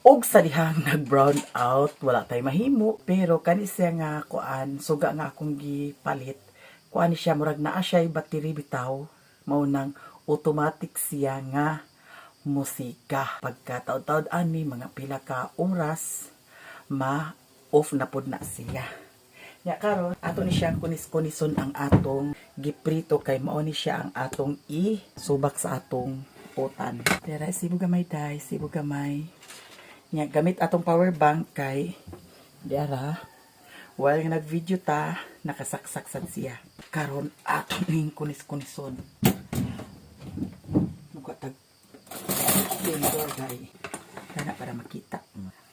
Og sa dihang nag-brown out, wala tay mahimo. Pero kani siya nga kuan, suga nga akong gipalit. Kuan ni siya, murag naa siya battery bitaw. Mao nang automatic siya nga musika. Pagka taod-taod ani mga pila ka oras, ma-off na pud na siya. Nya karon ato ni siyang kunis-kunison ang atong giprito kay mao ni siya ang atong i-subak sa atong utan. Pero sibo gamay, day, sibo gamay. Nya gamit atong power bank kay diara while nga nag-video ta, nakasaksak sad siya. Karon ato ning kunis-kunison. Muka tag vendor day. Kana para makita.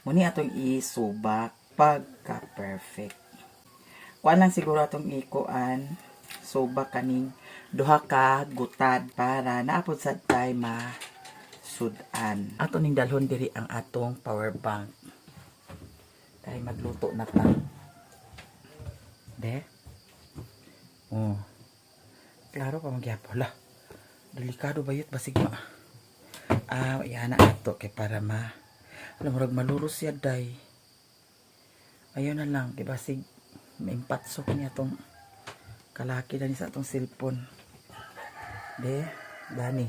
Muni atong isubak pagka perfect. Kuan lang siguro atong ikuan subak kaning duha ka gutad para naapod sad tay ma sudan. Ato ning dalhon diri ang atong power bank. Kay magluto na ta. De? Oh. Klaro pa magyapon lah. Delikado bayot basig ma. Ah, iana ato kay para ma alam, murag maluros siya, day. Ayaw na lang kay basig maimpatsok niya tong kalaki na ni sa atong cellphone. De, dani.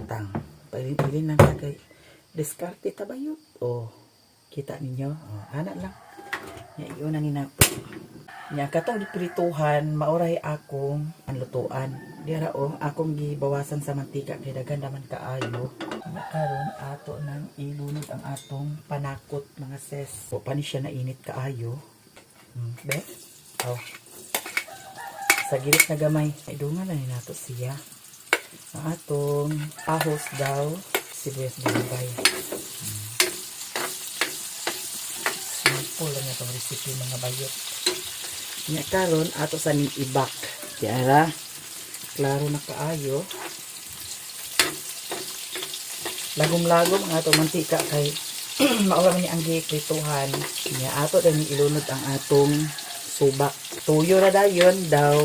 Tang. Pailin-ilin lang ta kay diskarte ta bayot. Oh, kita ninyo? Oh, ana lang. Nya iuna ni nato. Nya katong giprituhan maoray akong anlutuan. Dira oh, akong gibawasan sa mantika kay daghan naman kaayo. Nya karon ato nang ilunod ang atong panakot, mga sis. O pa ni siya nainit kaayo. Be? Oh. Sa gilit na gamay. Ay dungan na ni nato siya. Ang atong ahos daw, sibuyas bombay. Simple lang itong recipe, mga bayot. Nya karon ato sa ning ibak. Diara. Klaro na kaayo. Lagom-lagom ang atong mantika kay maura man ni ang giprituhan. Nya ato din ilunod ang atong subak. Tuyo ra dayon daw.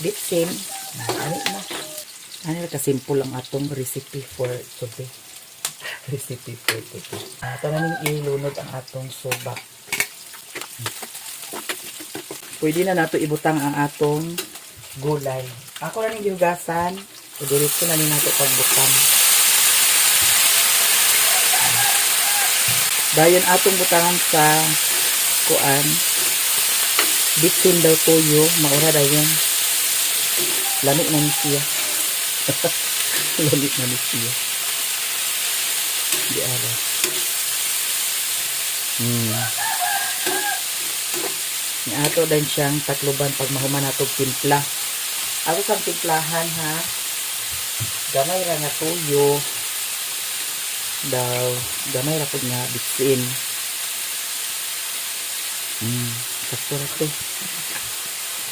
Bitsin. Ani na. Ani ra ka simple ang atong recipe for today. Recipe for today. Ato na ning ilunod ang atong subak. Pwede na nato ibutang ang atong gulay. Ako na ning gihugasan. O diretso na ni nato pagbutang. Dayon atong butangan sa kuan. Bitsin daw tuyo, maura dayon. Lami na ni siya. Lami na ni siya. Di ara. Ni ato din siyang takluban pag mahuman nato timpla. Ato sang timplahan ha. Gamay ra nga tuyo. Daw, gamay ra pud nga bitsin. Sakto ra to.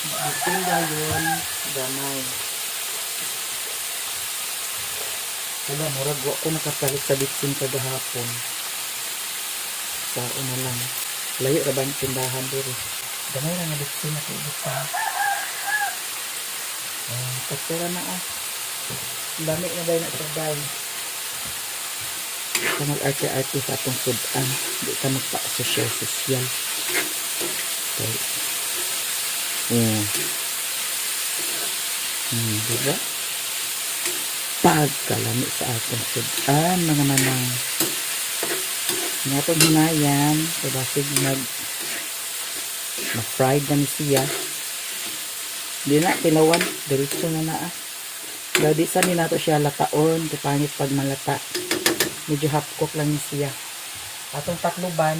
Bitsin dayon, gamay. Wala, murag wa ko nakapalit sa bitsin kagahapon. Sa una lang. Layo ra ba ang tindahan diri? Gamay ra nga bitsin na ibutang. Eh, sakto ra na ah. Lami na dayon na ito day. Ka mag-arte-arte sa atong sudan. Di ka magpa-social-social. Okay. Diba? Pagkalami sa atong sudan, mga manang. Nga itong hinayan, kay basig na-fried na ni siya. Di na, tilawan. Diretso na na ah. Dahil di sa ni nato siya lataon, kay pangit pag malata. Medyo half cook lang ni siya. Atong takluban.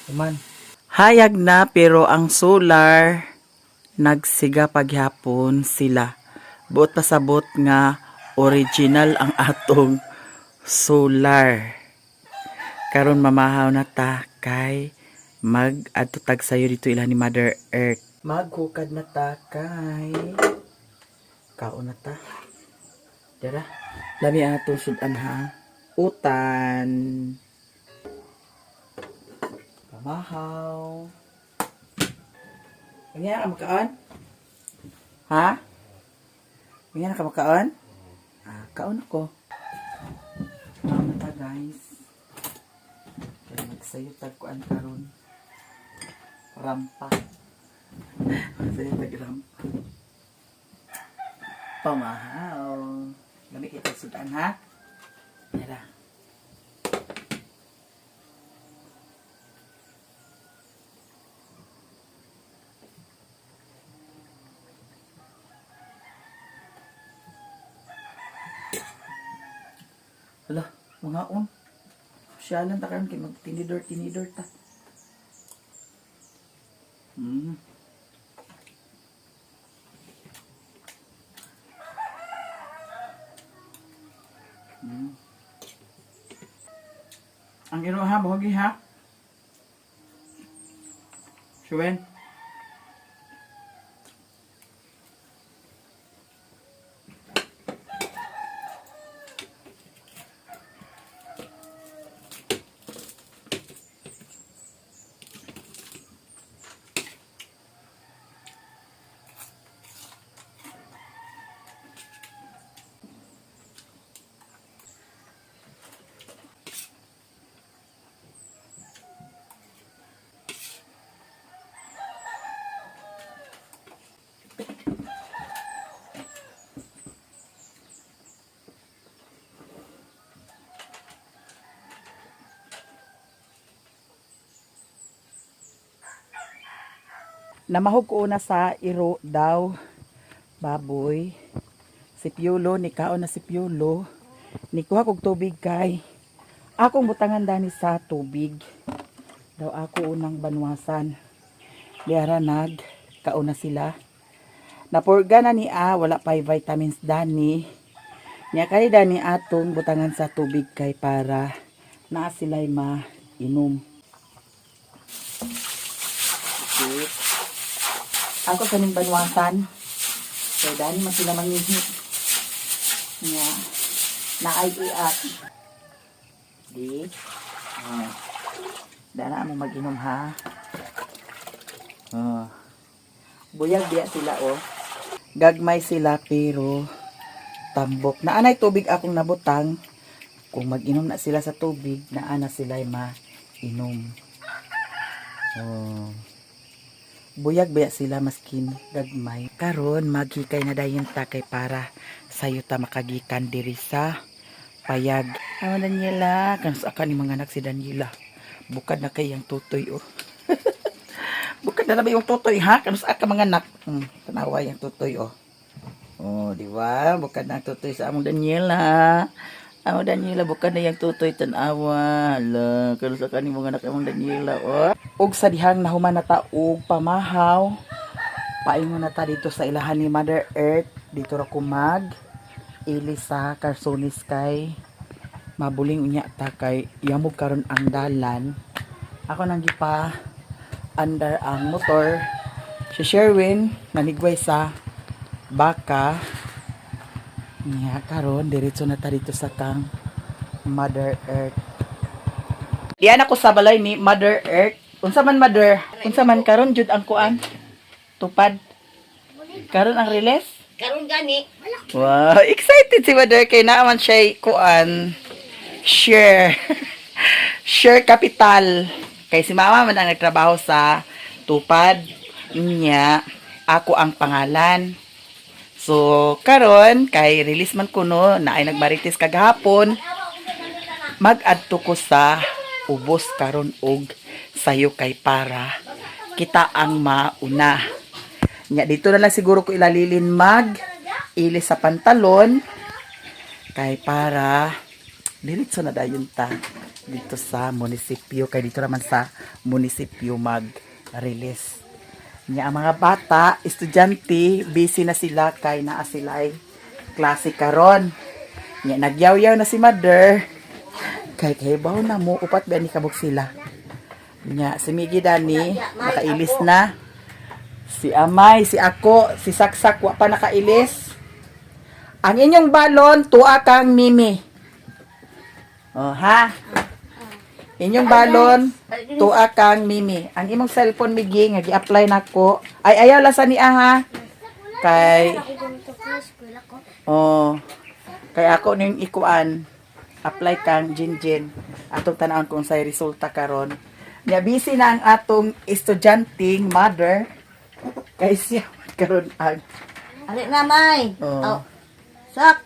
Human. Hayag na pero ang solar nagsiga paghapon sila. Buot pasabot nga original ang atong solar. Karon mamahaw na ta kay mag adto tag sayo dito ila ni Mother Earth. Maghukad na ta kay kaon na ta. Dara. Lami ang atong sudan ha. Utan. Pamahaw. Ganyan ka makaon? Ha? Ganyan ka makaon? Ah, kaon ako. Mangaon na ta, guys. Kaya magsayo tag kuan karon. Rampa. Magsayo tag rampa. Pamahaw. Lami kita sudan ha. Tara. Hala, mga on. Syalan ta karon kay magtinidor tinidor ta. Ang ino ha, buhagi ha. Shuwen. Namahog ko una sa iro daw baboy. Si Piolo, ni kaon na si Piolo. Nikuha kog tubig kay akong butangan dani sa tubig. Daw ako unang banwasan. Diara nag kaon na sila. Napurga na ni a, wala pa'y vitamins dani. Nya kay dani atong butangan sa tubig kay para naa sila'y mainom. Okay. Ako kaning banwasan. Kay dani man sila mangihi. Nya naay iat. Di. Oh. Dana mo mag-inom ha. Oh. Buyag diya sila oh. Gagmay sila pero tambok. Naanay tubig akong nabutang. Kung mag-inom na sila sa tubig, naa na sila'y mainom. Oh. Buyag baya sila maskin gagmay. Karon maghikay na dayon ta kay para sayo ta makagikan diri sa payag. Amo Daniela, kanus ka ni mga anak si Daniela. Bukad na kay ang tutoy oh. Bukad na na ba yung tutoy ha? Kanus ka mga anak? Tanawa yung tutoy oh. Oh, di ba? Bukad na ang tutoy sa among Daniela. Amo Daniela, bukad na yung tutoy tanawa. Hala, kanus ka ni mga anak among Daniela oh. Og sa dihang nahuman na ta og pamahaw. Paingon na ta dito sa ilahan ni Mother Earth. Dito ra ko mag ili sa Carsonis kay mabuling unya ta kay yamog karon ang dalan. Ako nang gipa under ang motor. Si Sherwin nanigway sa baka. Nya karon diretso na ta dito sa kang Mother Earth. Diyan ako sa balay ni Mother Earth. Unsa man Mother? Unsa man karon jud ang kuan? Tupad. Karon ang release? Karon gani. Wow, excited si Mother kay naaman siya kuan share. Share capital. Kay si mama man ang nagtrabaho sa tupad niya. Ako ang pangalan. So, karon kay release man kuno na ay nagmarites kagahapon. Mag-adto ko sa ubos karon og sayo kay para kita ang mauna. Nya dito na lang siguro ko ilalilin mag ili sa pantalon kay para diretso na dayon ta dito sa munisipyo kay dito naman sa munisipyo mag release. Nya ang mga bata, estudyante, busy na sila kay naa sila'y klase karon. Nya nagyaw-yaw na si mother. Kay kay baw na mo upat ba ni kabuk sila. Nya si Miggy dani nakailis na. Si Amay, si ako, si Saksak wa pa nakailis. Ang inyong balon tuwa kang Mimi. Oh, ha? Inyong balon tuwa kang Mimi. Ang imong cellphone Migi nga gi-apply nako. Ay ayaw lang sa niya ha. Kay oh, kay ako ning ikuan. Apply kang Jinjin. Atong tanawon kung say resulta karon. Nya busy na ang atong estudyanteng mother kay siya man karon ang Ali na, May. Oo. Oh. Sak.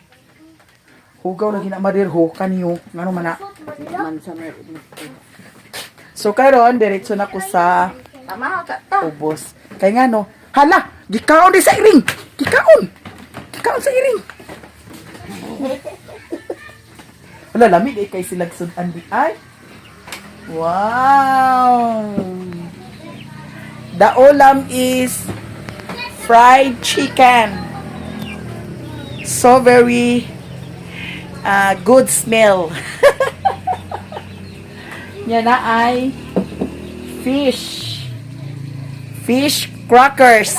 Hugaw lagi na, mother, ho kaniyo ngano man na. Man sa may. So karon diretso na ko sa Tama ka ta. ubos. Kay ngano, hala, gikaon di sa iring. Gikaon. Gikaon sa iring. Wala, lami di kay silag sudan di ay. Wow. The ulam is fried chicken. So very good smell. Yan na ay fish. Fish crackers.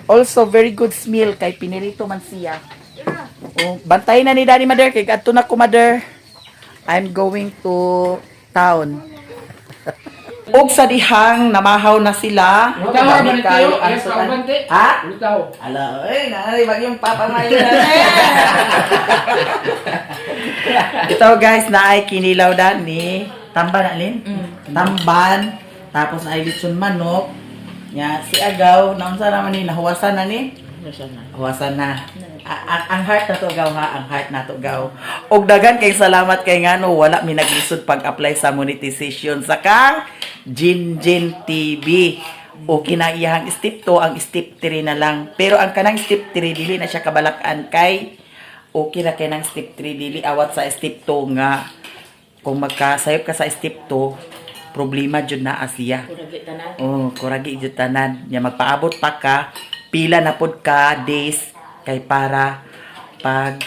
Also very good smell kay pinirito man siya. Oh, bantay na ni Daddy, mother, kay adto na ko, mother. I'm going to town. Og sa dihang namahaw na sila. Lutaw, Dami ba kayo tayo? ang Yes, sudan. bante. Ha? Lutaw. Ala, oy, naay bagyong papa ngayon. Ito guys, na ay kinilaw dan ni Tamban na lin. Tamban, tapos na ay litson manok. Nya si Agaw, naunsa naman ni nahuwasan na ni? Huwasan na. Ang heart na to gaw ha, ang heart na to gaw. Og daghan kay salamat kay ngano wala mi naglisod pag-apply sa monetization sa kang Jinjin TV. Okay na iyang step 2, ang step 3 na lang. Pero ang kanang step 3 dili na siya kabalakan kay okay na kay nang step 3, dili awat sa step 2 nga kung magkasayop ka sa step 2, problema jud na siya. Oh, kuragi jud tanan. Nya magpaabot pa ka, pila na pod ka days kay para pag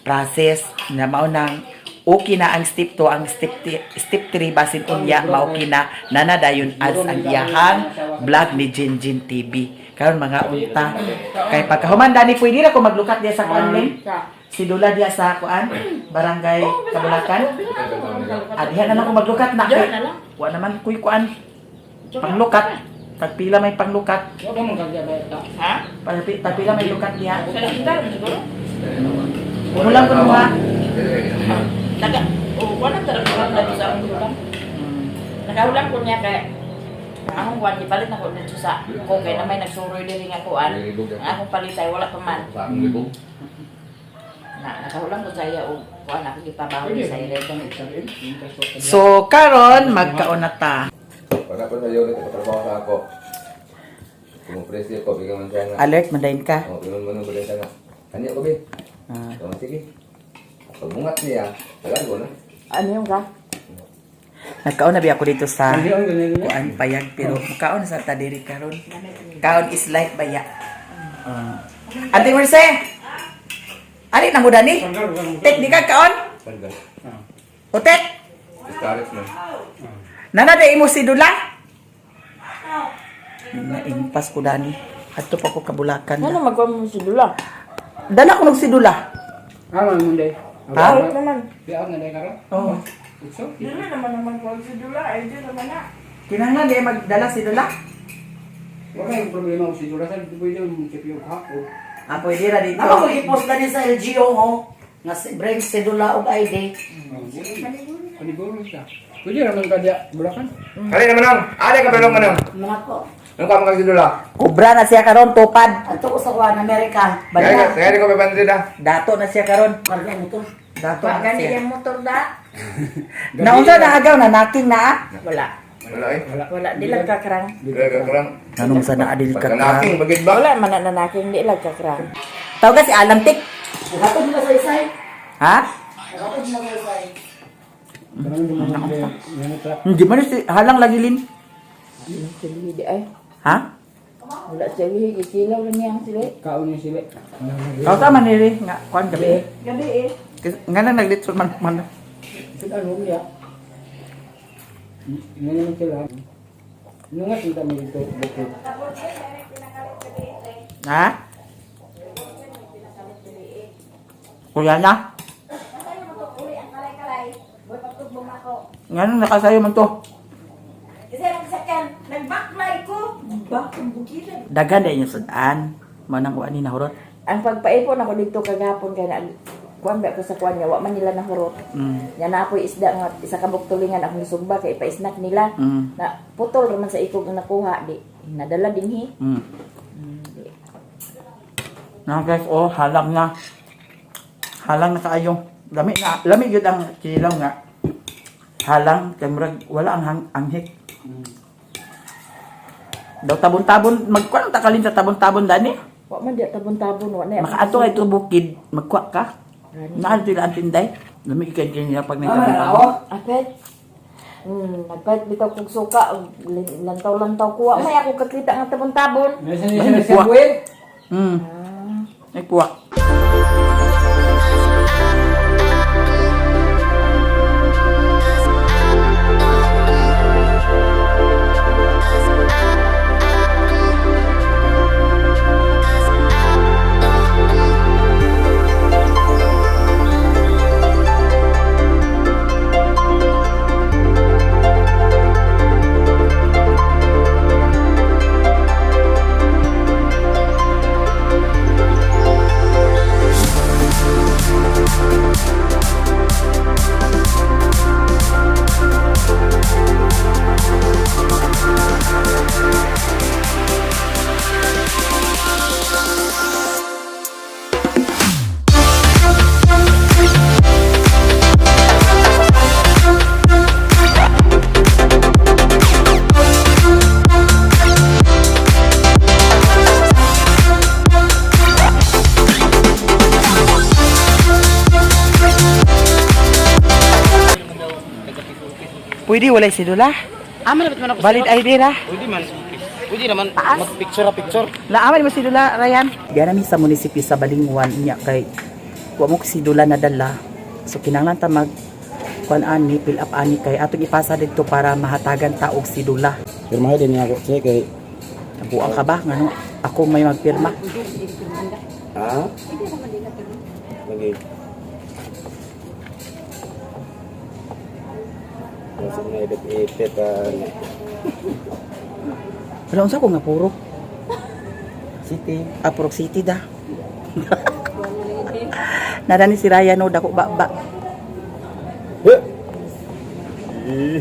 process na mao nang okay na ang step 2, ang step 3 basin unya mao na nana dayon ads ang iyahang vlog ni Jinjin TV. Karon mga unta kay pagkahuman dani pwede ra ko maglukat diya sa kuan lin. Si Dula diya sa kuan Barangay Kabulakan. Adihan na lang ko maglukat na kay. Wa naman kuy kuan panglukat. Tagpila may panglukat. Wala mong kagya ba ito? Ha? Tagpila may lukat diha. Sa kita siguro. Umulang ko ha. Naga, oh, wala talaga ko dito sa akong ulam. Nakahulam ko niya kay akong kuan gipalit na ko dito sa ko kay na may nagsuroy diri nga kuan. Ang akong palitay wala pa man. Na nakahulam ko sa iya og kuan ako gipabawon sa iya. So karon magkaon na ta. Wala pa sa iyo, nagtatrabaho sa ako. Kung presyo ko, bigyan man sana. Alert man dayon ka. Oh, bigyan man ng balita na. Kanya ko, be. Ah. Oh, sige. Pagbungat niya, tagal ko na. Ano yung ka? Nagkaon na biya ako dito sa kuan payag pero kaon sa ta diri karon. Kaon is life baya. Ah. Ate Merce. Ali na mo dani? Tek di ka kaon? Tagal. Utek. Discourage man. Nana de imo si Dula? Naimpas ko dani. Adto pa ko Kabulakan. Ano magkuha mo si Dula? Dala ko nog si Dula. Ah, man mo day. Ha? Naman. Biak na day karon. Oo. Ikso. Dili naman naman ko si Dula ay di naman na. Kinahanglan di magdala si Dula. Wala yung problema ko si Dula sa pwede mo chip yung hako. Ah, pwede ra dito. Ako i-post na ni sa LGO ho. Nga bring sedula og ID. Paniguro siya. Pwede raman ka diya Bulacan. Kali naman ang, ali ka pelong manang. Mga ko. Ano ka mga sidula? Kubra na siya karon tupad. Ato ko sa kuan Amerika. Kaya Banda. kaya ko 500 ah. Dato na siya karon. Karga mo to. Dato Wa na gani siya. yung motor da. Naunsa na agaw na naking na ah? Wala. Wala eh. Wala di lang kakrang. Wala ka karang. Anong sa naadil ka ka? Pagkanaking, bagit ba? Wala man na nanaking di lang kakrang. Tawag ka si Alamtik. Hatod mo na sa isay. Ha? Hatod mo na sa isay. Hindi man si halang lagi lin. Sili di ay. Ha? Wala sili gikilaw lang niya ang sili. Kaon niya sila. Kau sama ni nga kuan gabi. Gabi eh. Kasi nga lang naglitson man man. Sila ano niya. Ngayon sila. Nungat yung kami dito bukid. Ha? Kuya na. Nga nang nakasayo man to. Kasi ang sakyan, nagbaklay ko. Bakong bukilan. Dagan na inyong sudan. Manang kuan ni nahurot. Ang pagpaipon ako dito kagapon kay na kuan ba ko sa kuan niya, wa man nila nahurot. Nya na ako'y isda nga isa ka buktulingan akong gisugba kay ipa-snack nila. Na putol raman sa ikog ang nakuha di nadala dinhi. Di. Na guys, oh, halang na. Halang na kaayong. Lami na, lami gyud ang kilaw nga. Halang kay murag wala ang anghik. Daw tabon-tabon, magkuan ta kalin sa tabon-tabon dani. Wa man di tabon-tabon wa na. Makaadto kay to bukid, magkuha ka. Naan sila ang tinday. Lami kay kanya pag nagtabon-tabon. Apet. Nagpait bitaw kog suka, lantaw-lantaw ko. Wa may ako kakita nga tabon-tabon. Meron siya siya buwin. Ay kuha. Pwede walay sidula. Ah, malapit man ako. Valid ID ra. Pwede man. Pwede naman mag-picture a picture. Naaman mo sidula, Ryan. Diyan namin sa munisipyo sa Balingwan niya kay wa mo sidula nadala. So kinahanglan ta mag kuan ani, fill up ani kay atong ipasa didto para mahatagan ta og sidula. Pirmahe din niya ako siya kay Buang ka ba ngano ako may magpirma. Ha? Lagi. Kasi na ipit-ipit ah, Wala unsa ko nga puro. City. Ah, Purok City da. Nara ni si Ryan no dako ba ba. Eh! Eh.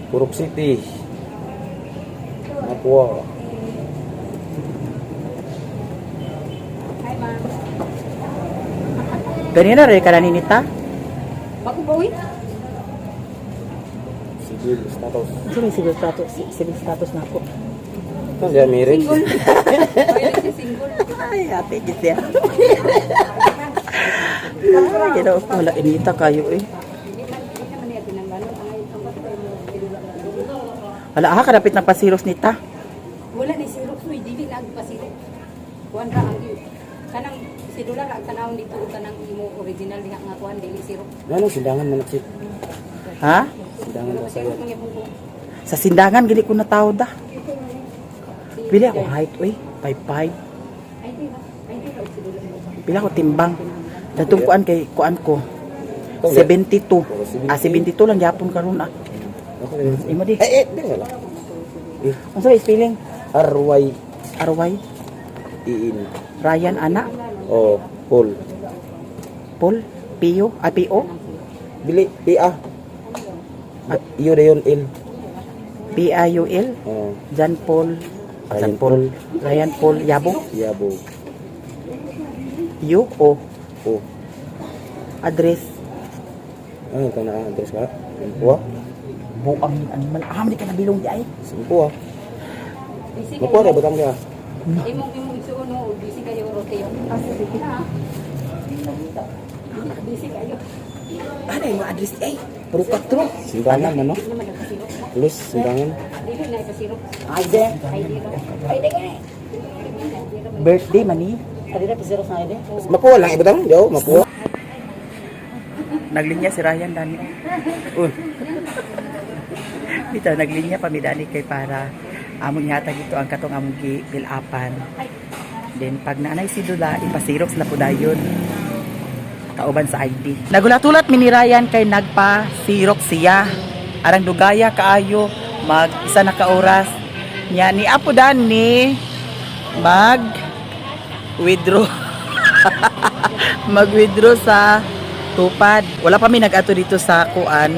Purok City. Nakuha. Ganina ra ka nita. Bago ba uwi? Civil status. Unsa may civil status civil status nako. Ito siya, marriage. Ay, ate, git ya. Ay, ginoo ko, wala inita kayo eh. Wala ah, karapit ng pasiros nita. Wala ni sirok so dili na ang pasirok. Kuan ra ang kanang sidula ra ang tanawon dito ug kanang imo original diha nga kuan dili sirok. Ano, sindangan man si. Ha? Sindangan daw sa'yo. Sirok man gyapon ko. Sa sindangan, gili ko na tao da. Pili ako height, uy. 5'5". Ay di ba? Ay di ra og sidula mo. Pila ko timbang. Datong kuan kay kuan ko. 72. Ah, 72 lang yapon karon ah. Ako rin. Imo di. Eh, eh, di wala. Unsa ba spelling? R-Y R Y E N. Ryan ana Oh, Paul. Paul Pio ah, P O Dili, P A. Iyo na yun, L. P I U L Oh, John Paul ah, Ryan John Paul Ryan Paul Yabo Yabo. U O Oh. address Ano ito na address ka? Kuha? buang ni animal ah man ka nabilong di ay Kuha. Busy Makuha kayo. na batang ka. Imong imong igsuon mo busy kayo roteo. Na. Busy kayo. ano yung address ay puro patro Sindangan ano? Di naman nagpasirok. Plus, sindangan. Dili na ipasirok. ay de Ay di ra. ay de birthday mani Makuha lang ibutang. Yo, makuha. Naglinya si Ryan dani. Uy. Bitaw naglinya pa mi dani kay para among ihatag ito ang katong among gipilapan. Then pag naanay si Dula, ipasirox na po dayon. Kauban sa ID. Nagulatulat mi ni Ryan kay nagpa-sirox siya. Arang dugaya kaayo mag isa na ka oras. Nya ni apo dani mag withdraw. Mag-withdraw sa tupad. Wala pa mi nag-ato dito sa kuan,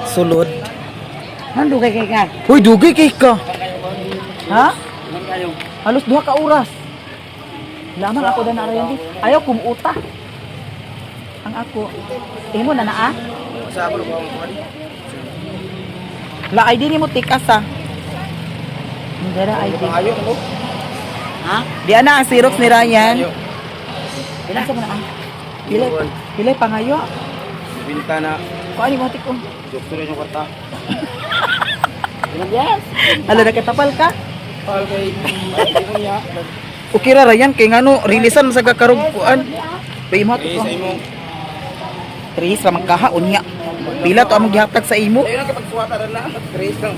sulod. Nandugay kay ka. Uy, dugay kay ka. Ha? Halos 2 ka oras. Lamang ako na narayan di. Ayaw kumuuta. Ang ako. Imo na naa. La ID ni mo tikas ah. Hindi ra ID. Ha? Di ana ang Xerox ni Ryan. Pila sa man ah? Pila pila pangayo. Binta na. Kuan ni mo tik oh. Doktor yung kwarta. Yes. Ala nakatapal ka. Pal kay ay ko niya. Okay ra Ryan kay ngano rilisan sa kakarog kuan. Pay mo Eh to. sa imong. Tres ra man kaha unya. Pila to among gihatag sa imo. Ayun ang kapag suwata ra na. Grace lang.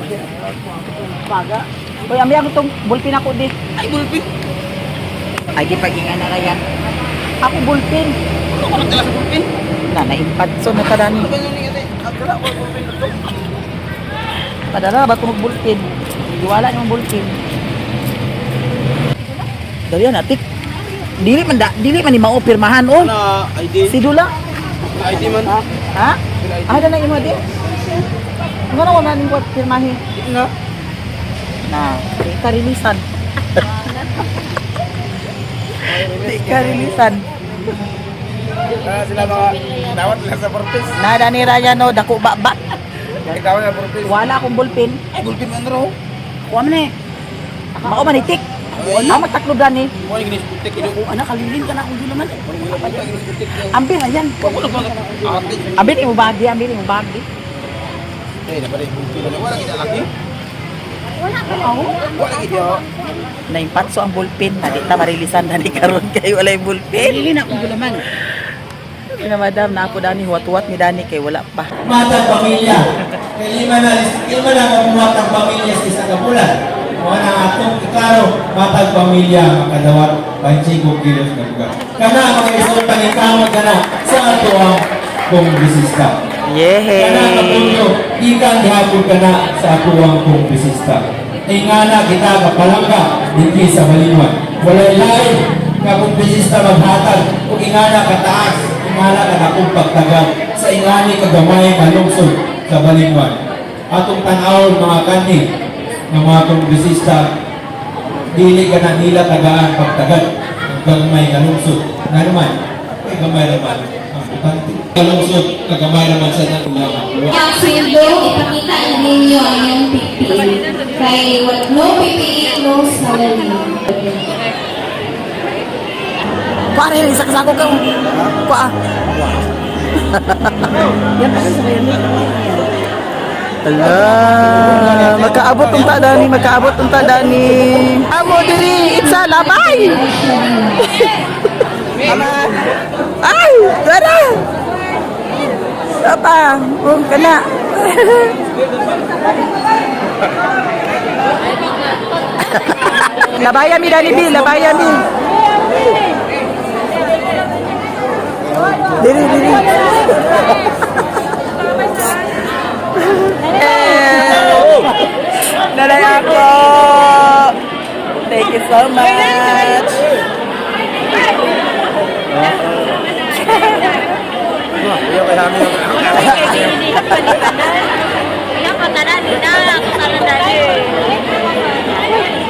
Baga. Hoy, ami ako tong bulpin ako di. Ay bulpin. Ay di pagingan na Ryan. Ako bulpin. Ano ko nagdala sa bulpin? Na naimpad so na kadani. Ano ganyan ni ate? Agdala ko bulpin na to. Padala ba ko magbulpin? Giwala nimong bulpin. Dali na tik. Dili man da, dili man ni mao pirmahan oh. Na ID. Sidula. ID man. Ha? Ah, na imo di. Ngano wala ning kuat pirmahi? Na. Na, di ka rilisan. Di ka rilisan. Ah, sila mga dawat lang sa purpose. Nada ni Ryan no, dako ba ba. Dawat sa purpose. Wala akong bulpin. Ay bulpin man ro. Kuha man eh. Mao man itik. Wala mataklob dani. Mo ni ginis putik ino. Ana kalilin ka na akong naman. Wala pa ginis putik. Ambin ayan. Wala pa ate. Ambin imo bagi, ambin imo bagi. Eh, dapat bulpin. Wala kita lagi. Wala ka lang. Wala kita. Naimpatso ang bulpin. Na di ta marilisan dani karon kay walay bulpin. Dili na akong gulaman. Ina madam na ako dani huwat-huwat ni dani kay wala pa. Matag pamilya. Kay lima na kamuhat ang pamilya sa isa ka bulan. Mao na atong iklaro, matag pamilya makadawat 25 kilos na bugas. Kana mga isultan pangitawag kana sa ato ang kongresista. Kana Yehey. kapunto, ikan gihapon kana sa ato ang kongresista. Ingana kita kapalangka dinhi sa Baliwan. Walay lain nga kongresista maghatag ug ingana kataas, ingana kadakong pagtagal sa ingani kagamay nga lungsod sa Baliwan. Atong tan-awon mga kanhi ng mga kongresista dili ka na nila tagaan pagtagal ang gamay nga lungsod. Nga naman, ay gamay naman ang butante. Ang lungsod, kagamay naman sa nila makuha. Ang sweldo, ipakita ninyo ang inyong PPE. Kay no PPE, no salary. Kuha rin isa kasako ka. Kuha. Yan pa sa yan. Ala, makaabot unta dani, makaabot unta dani. Amo diri, itsa labay. Ama. Ay, dara. Papa, um kana. Labaya mi dani bi, labaya mi. Diri, diri. Nanay ako! Thank you so much!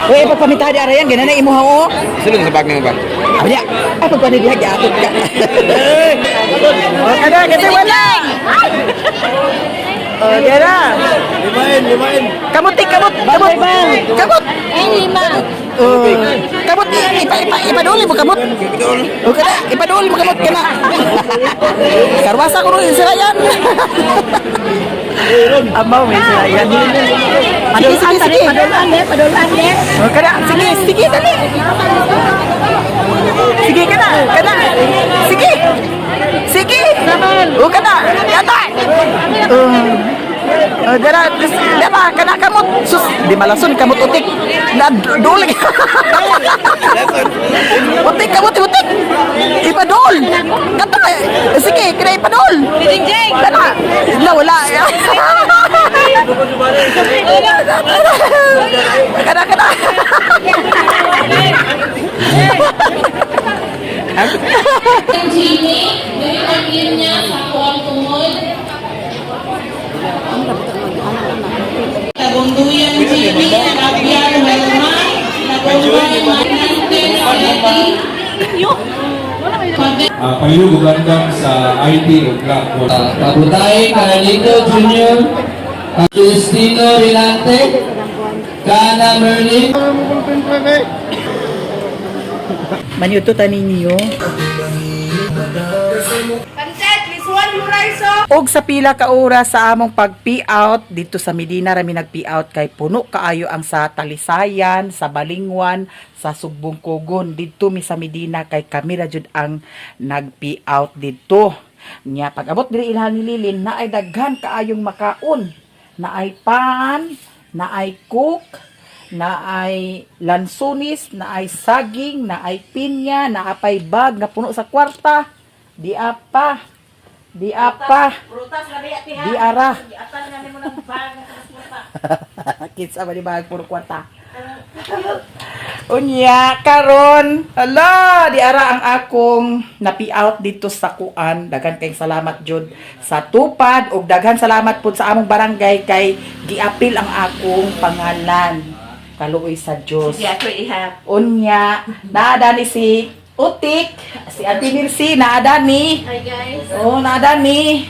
Uy, pagpamita di arayan, ganun na imuha o. Sulod sa bag nimo ba? Abi niya, ay pagpamita diha giatot ka. O kada kasi wala. O dara. Limain, limain. Kamot eh, kamot, kamot. Kamot. Eh, lima. Oh, kamot ipa ipa ipaduli mo kamot. O kada ipaduli mo kamot kana. Karwasa ko rin sila yan. Amaw may sila yan. Sige, sige, sige. Padulan eh, padulan eh. O kada, sige, sige, dali. Sige kana, kana. Sige. Sige. O kana, yata. Oh, dara, dara, kana kamot. Sus, di malason kamot utik. Na dul. Utik kamot utik. Ipadol. Kato eh. Sige, kina ipadol. Kana. Na wala. Kana kana. Ang Jimmy, dili ang linya sa kuang tungod. Tagunduyan Jimmy, Nagabyan Welma, Tagumbay Manante, Aleti. Payong ugandang sa IT o platform. Kabutay Carlito Jr., Cristino Rilante, Kana Merlin, Maniuto ta ninyo. Og sa pila ka oras sa among pag-pee out dito sa Medina rami nag-pee out kay puno kaayo ang sa Talisayan, sa Balingwan, sa Sugbong Kugon. Didto mi sa Medina kay kami ra jud ang nag-pee out didto. Nya pag abot diri ilhan ni Lilin naay daghan kaayong makaon. Naay pan, naay cook, naay lansunis, naay saging, naay pinya, naapay bag nga puno sa kwarta. Di apa. Di apa. Prutas na biya, tiha. Di ara. Giatan nga nimo ng bag nga transporta. Kinsa ba di bag puro kwarta? Unya karon, ala, di ara ang akong napi out dito sa kuan. Daghan kayong salamat jud sa tupad ug daghan salamat pud sa among barangay kay giapil ang akong pangalan. Kaluoy sa Dios. Sige, ako iha. Unya, naadani si Utik, si Ate Mirsi, naadani. Hi guys. Oh, naadani.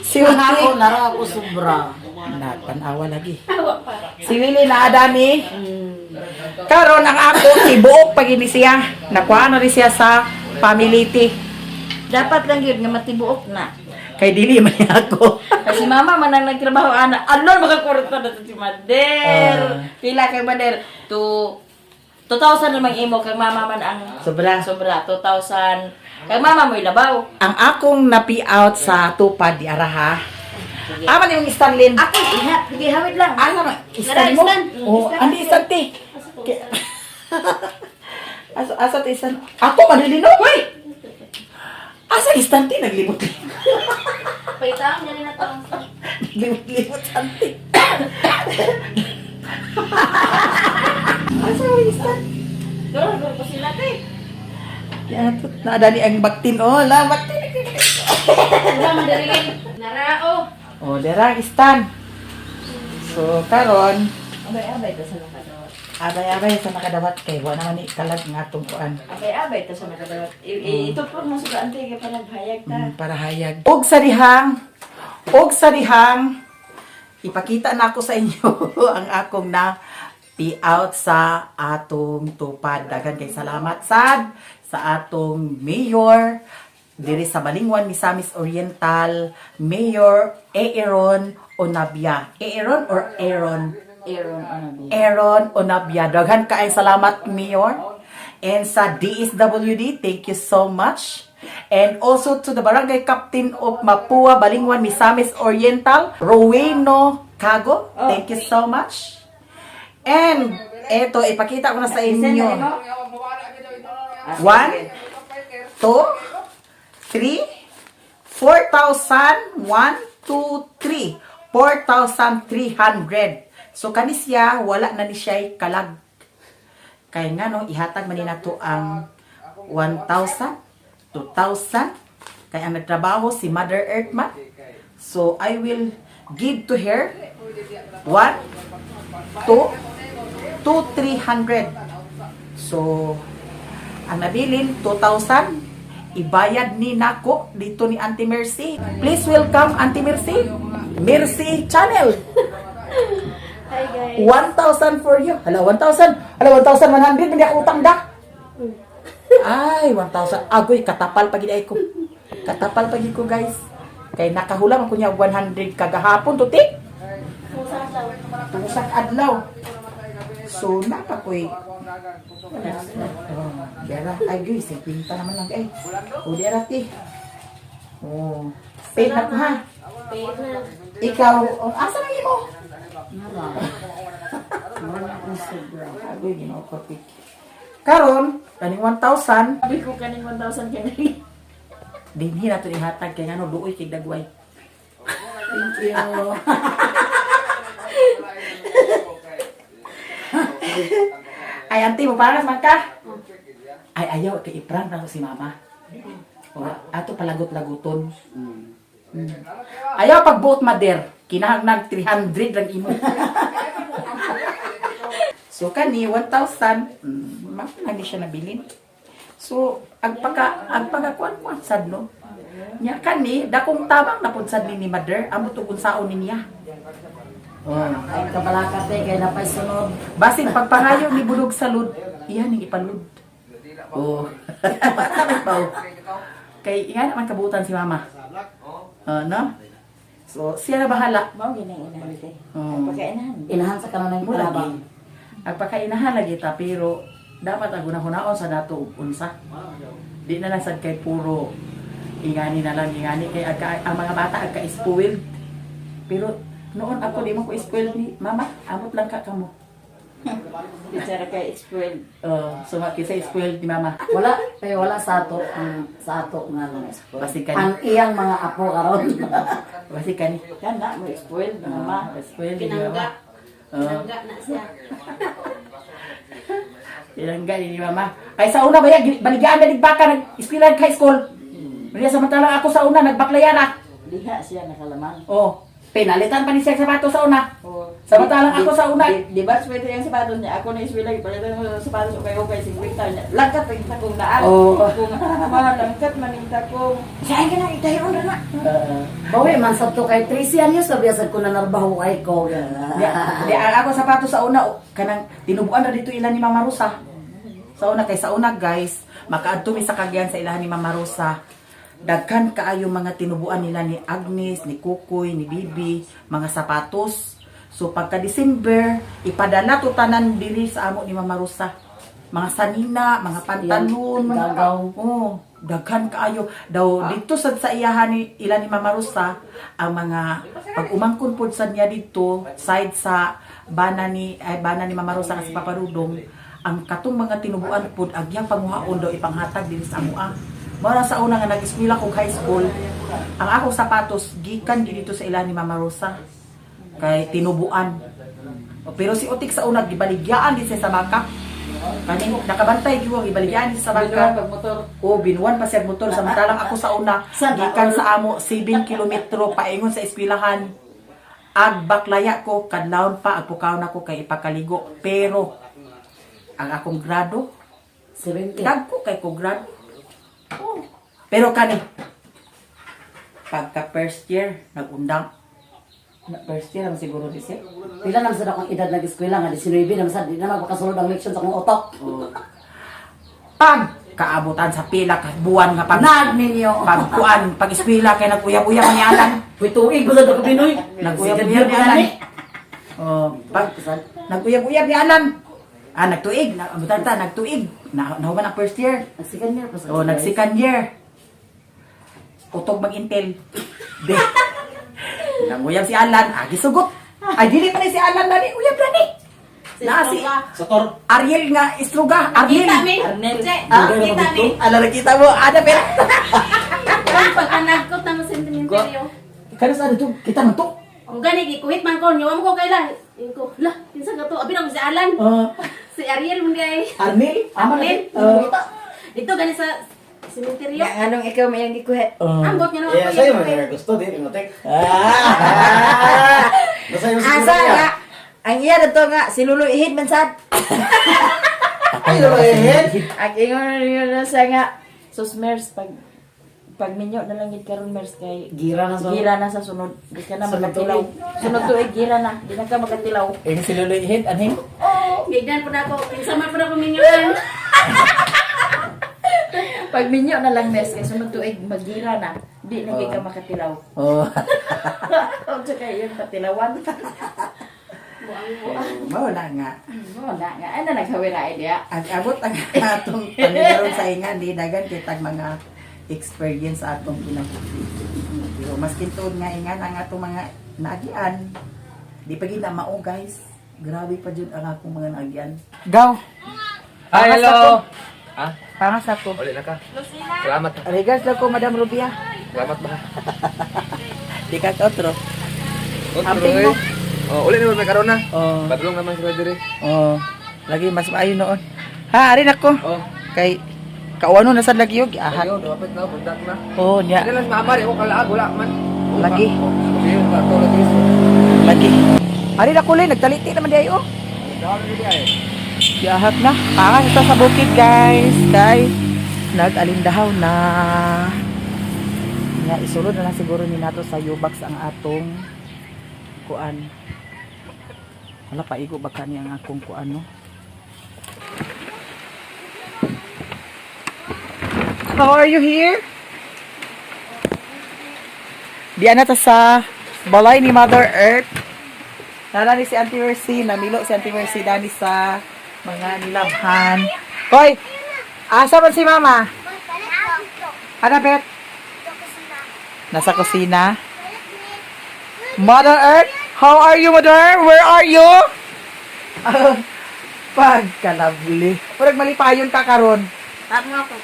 Si Utik. Ako, nara ako sobra. Na, tanawa lagi. Si Lily naadani. Karon ang ako tibuok pag ini siya. Nakuha na rin siya sa family tea. Dapat lang yun nga matibuok na. Kay dili man niya ako. Kasi mama man ang nagtrabaho ana. Ano makakurot na to si Mader. Ah. Pila kay Mader? To 2,000 namang imo kay mama man ang Sobra. Sobra 2,000. Kay mama mo ilabaw. Ang akong napi out sa tupad di araha. Ama ni mong Stanley. Ako iha, sige hawid lang. Asa man istan mo? Oh, andi istan ti. Asa asa ti istan? Ako man no. Hoy. Asa istan ti naglibot. Paitaang dali na to. Limot-limot anti. Asa man istan? Doro doro ko sila te. Ya, tut naadani ang baktin oh, la baktin. Wala man dali. Narao. Oh, dera istan. So karon, Abay-abay ta sa makadawat. abay-abay sa makadawat kay wa naman ni kalag nga atong kuan. Abay-abay ta sa makadawat. Itupod mo sa ante kay para naghayag ta. Para hayag. Og sa dihang ipakita na ako sa inyo ang akong na out sa atong tupad. Daghan kay salamat sad sa atong mayor diri sa Balingwan, Misamis Oriental, Mayor Aaron Onabia. Aaron or Aaron? Aaron Onabi. Aaron Onabia. Daghan kaayong salamat, Mayor. And sa DSWD, thank you so much. And also to the Barangay Captain of Mapua, Balingwan, Misamis Oriental, Roweno Cago. Thank you so much. And eto, ipakita ko na sa inyo. 1, 2, 3, 4,000, 1, 2, 3, 4,300. So, kani siya, wala na ni siya kalag. Kaya nga, no, ihatag man ni nato ang 1,000, 2,000. Kaya ang nagtrabaho si Mother Earth man. So, I will give to her 1, 2, 2, 300. So, ang nabilin, 2,000. Ibayad ni Nako dito ni Auntie Mercy. Please welcome Auntie Mercy. Mercy Channel. Hi guys. 1,000 for you. Hala, 1,000. Hala, 1,100. Hindi ako utang da. Ay, 1,000. Agoy, katapal pag ay ko. Katapal pag ko, guys. Kay nakahula man ko niya 100 kagahapon, tuti. Tusak adlaw. So, napakoy. Oh, diara. Ay, guys, 50 naman lang. Ay, o, diara, ti. Oh, paid na ko, ha? Paid na. Ikaw, oh, asa na imo? Agoy, Ginoo ko, ti. Karon, kaning 1,000, Sabi ko kaning 1,000 kanay. dinhi na to ihatag kay ngano luoy kay dagway. Thank you. Ay, auntie, mo paras man ka? Ay, ayaw, kay i-prank na ko si mama. O, ato palagot-laguton. Ayaw pagbuot, mader. Kinahanglan 300 lang imo. So kani 1,000, mao na ni siya nabilin. So ang pagka kuan kuan sad, no. Nya kani dakong tabang na pud sad ni mother, amot ug unsaon ni niya. Oh. Ay, kabalakat eh, kay napay sunod. Basin pagpangayo ni Bulog Salud, iyan ning ipalud. Oh. Bata pa, oh. Kay iya naman kabutan si mama. Oh, no? So, siya na bahala. Mao gini inahan te. Oh. Pagkainahan. Inahan sa kanan ng Mo lagi. kalabang. Ang pagkainahan lagi ta, pero dapat ang hunaon sa dato ug unsa. Di na lang sad kay puro ingani na lang ingani kay agka, ang mga bata agka spoiled. Pero noon ako di mo ko spoiled ni mama, amot lang ka kamo. Bichara kay spoiled. So kaysa spoiled ni mama. Wala, pero wala sa ato, ang sa ato nga lang. Basi kani. Ang iyang mga apo karon. Basi kani. Kana mo spoiled mama. Spoiled ni mama. Pinangga na siya. Pinangga ni mama. Ay sa una ba yan, baligyaan na baka nag eskwela high school. Maria, samantalang ako sa una nagbaklayan na. Diha siya nakalaman. Oh, pinalitan pa ni siya sapato sa una. Oh. Samantalang ako sa una. Di ba swerte yung sapatos niya? Ako na iswila, palitan mo sa sapatos, okay, okay, 50 niya. Langkat pa yung takong daan. Oo. Kung ma, langkat man yung takong. Saan ka na, itayon na na. Bawi man sa to kay 13 anyos sabi sad ko na narbaho ay ko. Di, di, ang ako sapato sa una, oh, kanang tinubuan na dito ilan ni Mama Rosa. Sa una kay sa una guys, makaadto mi sa Cagayan sa ilahan ni Mama Rosa. Daghan kaayo mga tinubuan nila ni Agnes, ni Kukoy, ni Bibi, mga sapatos. So pagka December, ipadala to tanan diri sa amo ni Mama Rosa. Mga sanina, mga pantalon, Gagaw. Oh, daghan kaayo. Daw dito sad sa iyahan ni ila ni Mama Rosa ang mga pag umangkon pod sad niya dito side sa bana ni ay bana ni Mama Rosa kasi Papa Dudong, ang katong mga tinubuan pod agyang panguhaon daw ipanghatag dinhi sa amoa. Mao na sa una nga nag-eskwela kog high school, ang akong sapatos gikan gyud dito sa ila ni Mama Rosa kay tinubuan. O, pero si Otik sa una gibaligyaan din siya sa baka. Kaning nakabantay gyud ang gibaligyaan din siya sa baka. Binuwan pag motor. O, binuwan pa siya motor. Samantalang ako sa una, Sa gikan sa amo, 7 kilometro, paingon sa eskwelahan. Agbaklaya ko, kadlawon pa, agpukaw na ko kay ipakaligo. Pero, ang akong grado, 70. dagko kay ko grado. Oh. Pero kani, pagka first year, nagundang. First year ang siguro di siya. Pila naman sad akong edad nag-eskwela nga 19 naman sad di na magpakasulod ang leksyon sa akong utok. Pag kaabutan sa pila ka buwan nga pag Nag ninyo. pagkuan, pag eskwela kay naguyab-uyab ni Alan. Uy, tuig ba sad ako Pinoy? Naguyab-uyab ni Alan. Oh, pag naguyab-uyab ni Alan. Ah, nagtuig, na, abutan ta, nagtuig. Na, nahuman ang first year. Nag second year pa sa. Oh, nag second year. Utog mag-intel. De. Nanguyab si Alan, agi sugot. Ay dili pa ni si Alan nani, uyab nani. Na si Ariel nga istruga, Ariel. Kita mi. Arnel. Che, Ah, kita mi. Ala nakita mo, ada pero. Ang pag-anag ko tama sentimentalyo. Kano sa dito, kita man to. Ang gani gikuhit man ko, nyawa mo ko kaila. Inko, lah, kinsa ka to? Abi na mo si Alan. Oh, Si Ariel mo di ay. Arnel, ama na. Arnel. Oh. Dito gani sa sementeryo. Anong ikaw may ang gikuhet? Oh. Ambot nga naman Yeah, ko sa'yo yung man yung gusto, di, inotek. Ah! Basta yung Asa siguro niya. nga? Ang iya to nga, si Lulu ihid man sad. Ay, Lolo Ihid? Ang ingon yun na siya nga, sus Mers, pag pag minyo na lang gid karon Mers kay Gira na sa. gira na sa sunod, di ka na Sunod makatilaw. Sunod tuig gira na, di na ka makatilaw. Eh, si Lolo Ihid, anhing? Gigdan po na ako. Kinsa man po na ako minyoan. Pag minyo na lang Mers kay sunod tuig magira na, di na gid ka makatilaw. Oh. O tsaka yung patilawan. Mao na nga. Wala nga, ano naghawira idea? Ang abot ang atong panigaron sa ingan, di dagan kitag mga experience sa atong kinabuhi. Pero mas kintuod nga ingan ang atong mga naagian. Di pa gid na mao guys. Grabe pa jud ang akong mga naagian. Gaw. Hi, hello! Ah, Pangas ako. uli na ka. Salamat. Regards lang ko Madam Rubia. Salamat ba? Di ka otro. Amping mo. Oh, uli naman may karon na. Oh. Padulong naman sila diri. Oh. Lagi mas maayo noon. Ha, arin ako. Oh. Kay Kauano na sa lagi yun, giahat. Ayaw, dapat na, bundak na. Oh, nya. Hindi lang mama, ko kalaag, wala man. Lagi. Sige, ato lagi. Lagi. Ari na kulay, nagtaliti naman di ay oh. Giahat na. Paangas ito sa bukid, guys. Kay nag-alindahaw na. Nya, isulod na lang siguro ni nato sa U-box ang atong kuan. Wala paigo ba kani ang akong kuan no? How are you here? Diyan na ta sa balay ni Mother Earth. Nala ni si Auntie Mercy, namilo si Auntie Mercy dani sa mga nilabhan. Hoy, asa man si Mama? Ana, Bet? Nasa kusina. Mother Earth, how are you, Mother? Where are you? Pagkalabli. Murag malipayon ka karon. Tama ko.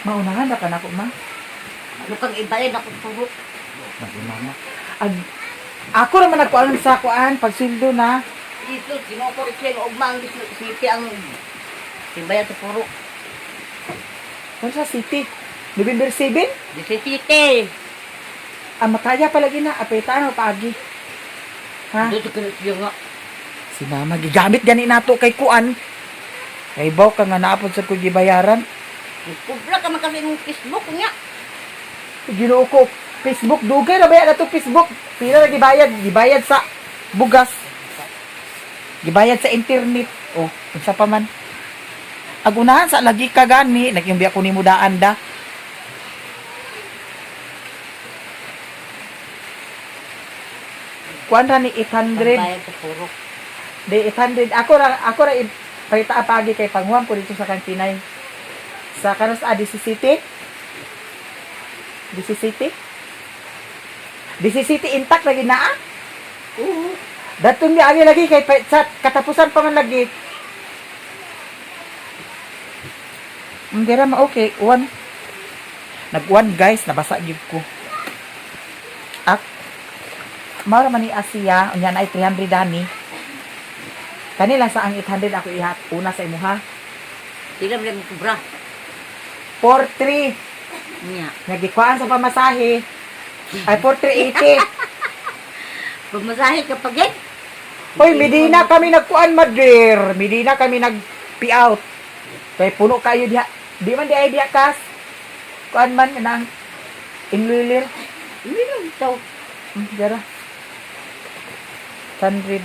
Maunahan na ka nako, ma. Lukang ibalin ako puro. Mama. Ag ako raman nagkuan sa kuan pagsildo na. Dito, sinukor siya, ugma ang city ang Timbayan sa puro. Ano sa city? November 7? Di city. Ang makaya palagi na apetaan o paagi. Ha? Dito ka siya nga. Si mama gigamit gani nato kay kuan. Kay baw ka nga naapod sa ko gibayaran. Kubra ka man kasi ng Facebook niya. Ginoo ko Facebook dugay na bayad nato Facebook. Pila na gibayad? Gibayad sa bugas. Gibayad sa internet. Oh, unsa pa man. Agunahan sa lagi ka gani, nagyumbi ako nimo daan da. Kuan ra ni 800. Pambayad sa puro. Di 800. Ako ra palita pagi kay panghuam ko dito sa kantinay. Sa kanos a DC City. DC City. DC City intact lagi naa. Oo. Datong ni agi lagi kay sa katapusan pa man lagi. Hindi ra ma okay, uwan. Nag-uwan guys, nabasa gyud ko. Ak Mao ra man ni Asia, unya na ay 300 dani. Kanila sa ang 800 ako ihat una sa imuha. Sila mo kubra. 43 Niya. nagikuan sa pamasahe. Ay 4380. Pamasahe ka pag eh. Hoy, Medina kami nagkuan, Madir. Medina kami nag out. Kay puno kayo diha. Di man di ay diha kas. Kuan man nang inlilir. Hindi lang ito. Jara. 100.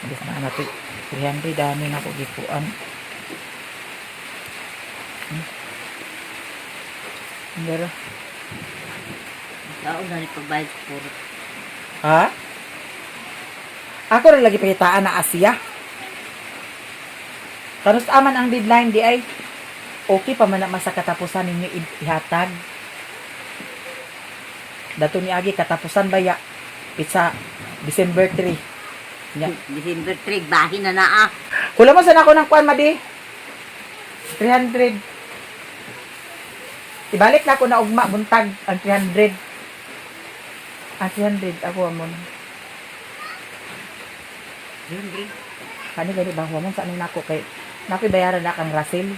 Hindi na natin. 300 dami na ako gikuan. Jara. Tao na rin pagbayad sa puro. Ha? Ako rin lagi pakitaan na Asia. Karos aman ang deadline di ay okay pa man na sa katapusan ninyo ihatag. Dato ni Agi katapusan ba ya? It's December 3. Nya. December 3, bahin na naa. Kula mo sana ako ng kuan madi. 300. Ibalik na ako na ugma buntag ang 300. Ang 300 ako amon. Kani gani ba huwag sa ano nako kay nako bayaran na kang Russell.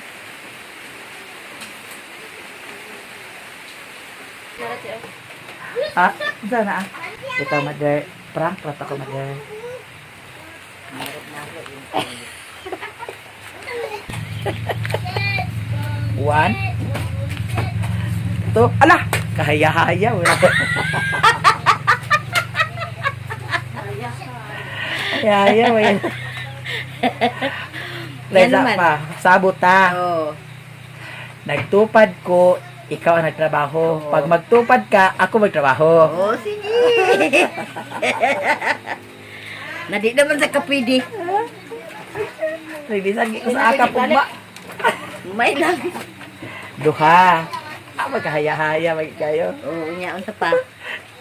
Ah, unsa na ah? Ito mother, prank ra ta ko mother. One. Two. Ala! Kahaya-haya. Wala. Haya-haya. Wala. Yan Leza naman. pa. Sabot ta. Oo. Nagtupad ko, ikaw ang nagtrabaho. Pag magtupad ka, ako magtrabaho. Oo, sige. Nadi naman sa kapidi. Nagbisan ko sa akap ugma. May lang. Duha. Ah, magkahaya-haya, magkayo. Oo, niya, unsa pa.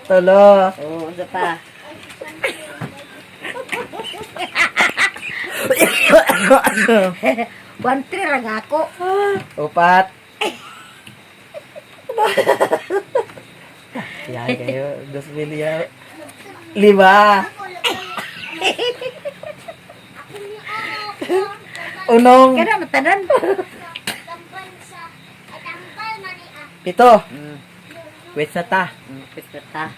Tulo. Oo, unsa pa. 1-3 lang ako. Upat. Yan kayo. 2 milya. 5. Unong. Kana matanan. 7. Wait sa ta. Pista ta.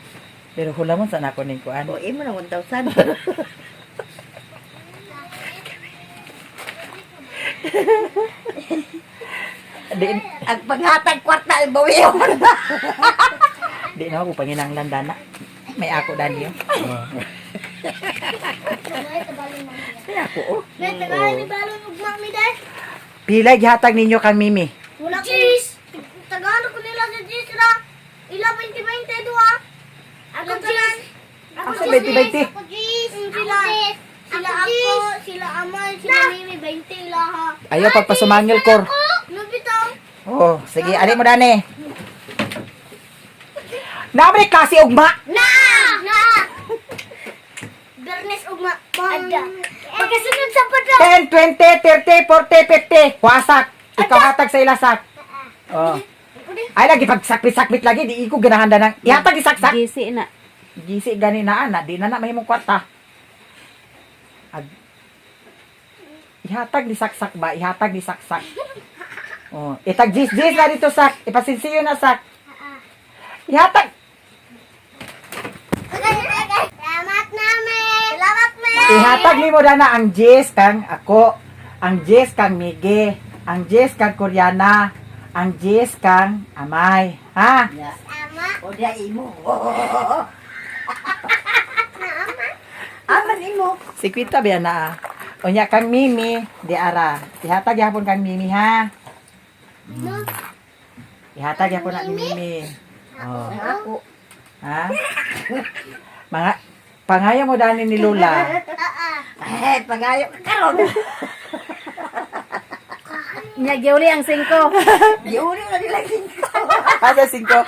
Pero hulamon sa nako ning kuan. O imo na 1,000. Di, Ang panghatag kwarta ang bawiyon. di na ako panginanglan dana. May ako dani oh. May ako oh. Pila gihatag ninyo kang Mimi? Wala Cheese! Tagalog ko nila sa cheese ra. Ila 20-20 duha. Ako cheese. Ako Asa 20-20? Ako cheese. Sila sila ako, sila Amal, sila Mimi 20 ila ha. Ayaw pagpasumangil kor. Lubitaw. Oh, sige, ali mo dani. Naman klase ugma. Na! Na! Bernes ugma. Ada. Pagkasunod sa padra. 10, 20, 30, 40, 50. Wasak. Ikaw hatag sa ilasak. Oh. Ay lagi pagsakbit-sakbit lagi di ko ganahan ng ihatag isaksak. Gisi na. Gisi gani na ana, di na na mahimong kwarta. Ag Ihatag ni saksak ba? Ihatag ni saksak. Oh, itag jis jis na dito sak. Ipasinsiyo na sak. Ihatag. Salamat namin. Salamat me. Ihatag nimo dana ang jis kang ako, ang jis kang Mige, ang jis kang Koreana, ang jis kang Amay. Ha? Ama. O diya imo. Aman imo. Si Quita ba na? Ah. Unya kang Mimi, di ara. Ihatag gyapon kang Mimi ha. Ihatag gyapon na ni Mimi. Oh. Ako. Ha? Mga pangayo mo dani ni Lola. Eh, pagayo ka karon. Nya giuli ang 5. Giuli na nila singko. Asa singko?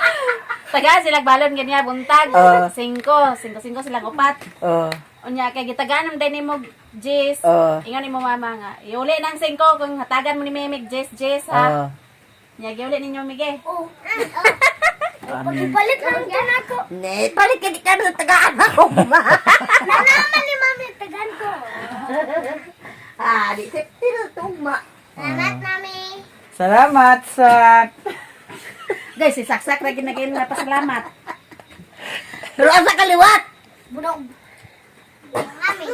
Tagaan sila balon ganyan buntag. Ah. 5, 5 5 silang upat. Oh. Unya kay gitagaan man din nimo Jis. Ah. Ingon nimo mama nga. Iuli nang 5 kung hatagan mo ni Mimig Jis Jis ha. Oh. Nya giuli ninyo Mige. Oh. Pagpalit lang din ako. Ne, balik ka di ka na tagaan ako. Nalaman ni Mami tagan ko. Ah, di sa tinutugma. Salamat mami. Salamat sak. Guys, si saksak ra ginagayon na pasalamat. Pero asa kaliwat? Bunog. Mami.